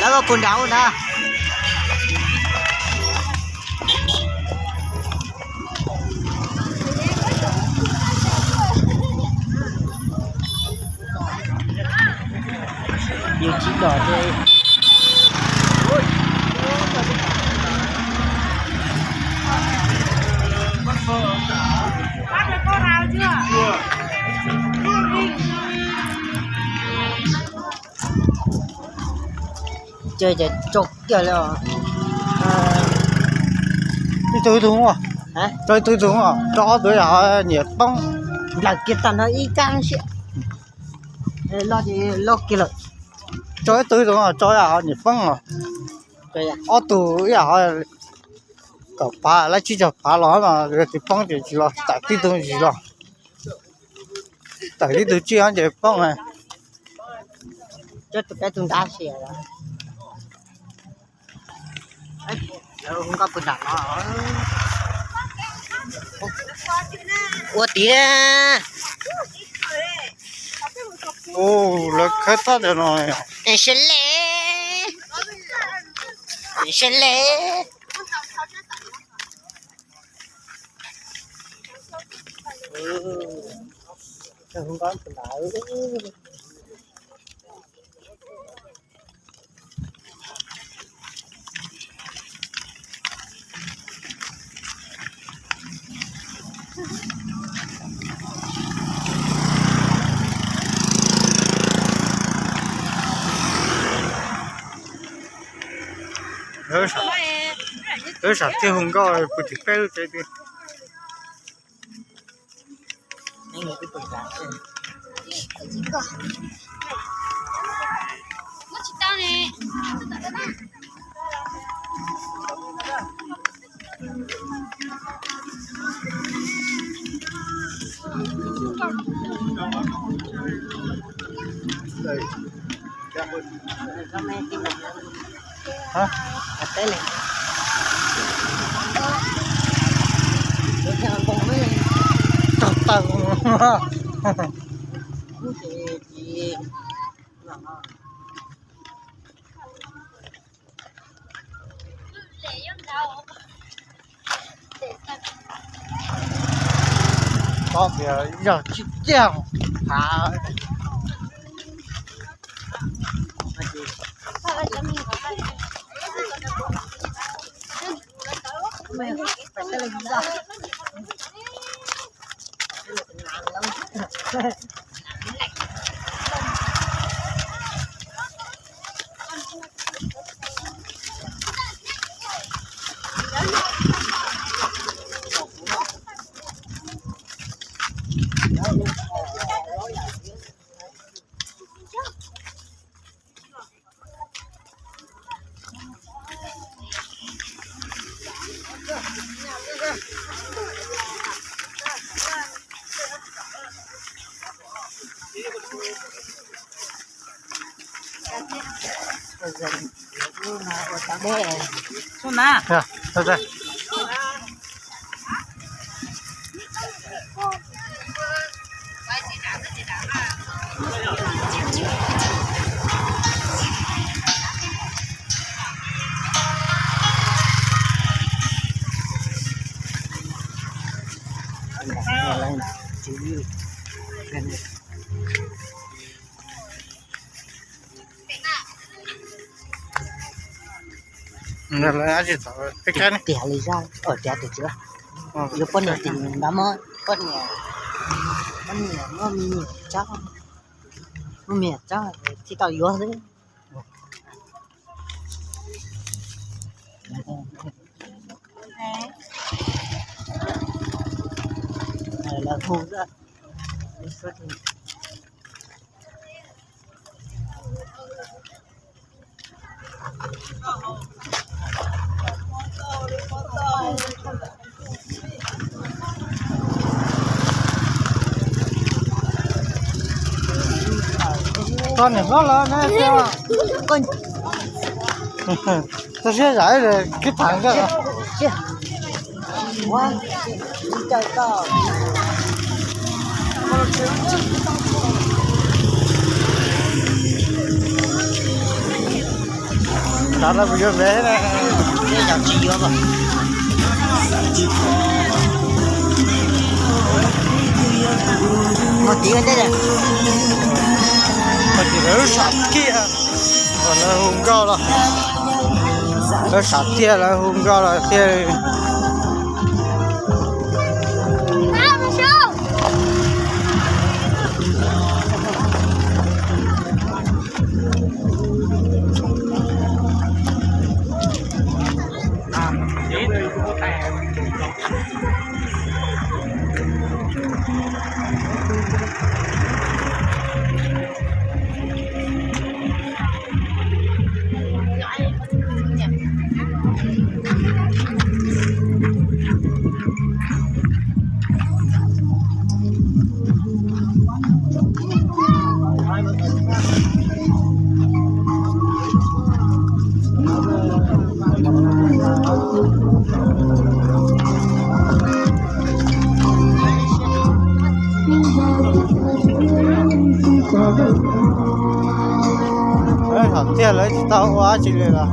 Puag nram ub na. Yus tsis dom ces Ces ces tso kiag li os. Ib tug ib tug, tso ib tug ib tug, tso ob tug yam ho nyiam poob. Nplawm kiag tag nrho ib kab siab. Loj ces loj kiag lawm. Tso ib tug ib tug, tso yam ho nyiam poob os. Ob tug ib yam ho kaum phav, lab tsib caug phav los mas tsis poob ces tsis los, tawm tib tug tsis los. Tawm tib tug tsij ces poob na. Coj tus peb tus nrab sia. Lawv hu nkauj puag nram no. Ua tiag. Ua, lawv khawb toj ntawm no. Sawv le, sawv le. Hu nkauj puag nram. Lawv sam thiaj hu nkauj puag tim peb lub tsev tiag. Tog taw. Txhob tias yog tsis ciaj hav. Tiag li zaj, tiag tiag tiag. Yuav poj niam tim nrad muab poj niam, poj niam muaj me nyuam tsob, muaj me nyuam tsob thiaj tau yuav xwb. Lawv hu. Tau niam hlob lawm ne, tau siab zam kib thav koj. Los kuv yuav ntev na. Tsis yuav os. Mus tim ntej. Mus tim lawv lub sam kiag. Lawv hu nkauj los, lawv sam tiag lawv hu nkauj los tiag. Lawv hom tiag lawv tsis tau ua dab tsi li los.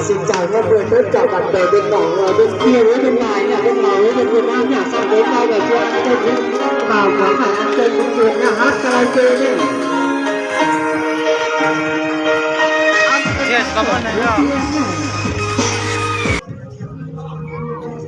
Xin chào nha, vừa tốt cả bạn bè bên Quảng, ờ, bên kia với bên ngoài nha, bên Lào với bên Việt Nam nha, sang với nhau là chưa ăn cơm, vào quán phải ăn cơm cũng được nha, hát karaoke đi. Yes, cảm ơn anh.